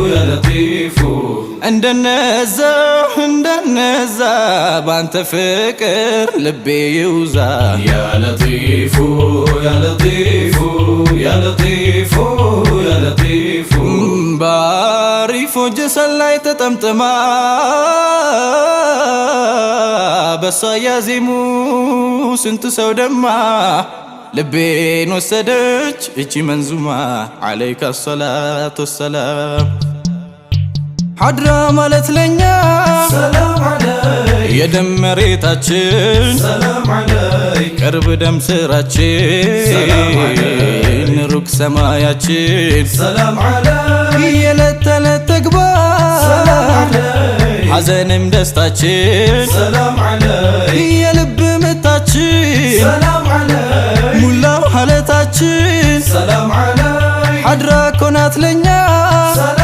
ያ ለጢፉ። እንደነዛ እንደነዛ ባንተ ፍቅር ልቤ ይውዛ። ያ ለጢፉ፣ ያ ለጢፉ፣ ያ ለጢፉ፣ ያ ለጢፉ። ባሪፎ ጀሰን ላይ ተጠምጥማ፣ በሷ ያዜሙ ስንት ሰው ደማ፣ ልቤን ወሰደች እቺ መንዙማ። ዓለይከ ሰላት ወሰላም። ሐድራ ማለት ለኛ ሰላም ዓለይክ። የደም መሬታችን፣ ሰላም ዓለይክ። ቅርብ ደም ስራችን፣ ሰላም ዓለይክ። ሩቅ ሰማያችን፣ ሰላም ዓለይክ። የዕለት ተዕለት ተግባር፣ ሰላም ዓለይክ። ሐዘንም ደስታችን፣ ሰላም ዓለይክ። የልብ ምታችን፣ ሰላም ዓለይክ። ሙላው ሐለታችን፣ ሰላም ዓለይክ። ሐድራ ኮናት ለኛ። ሰላም።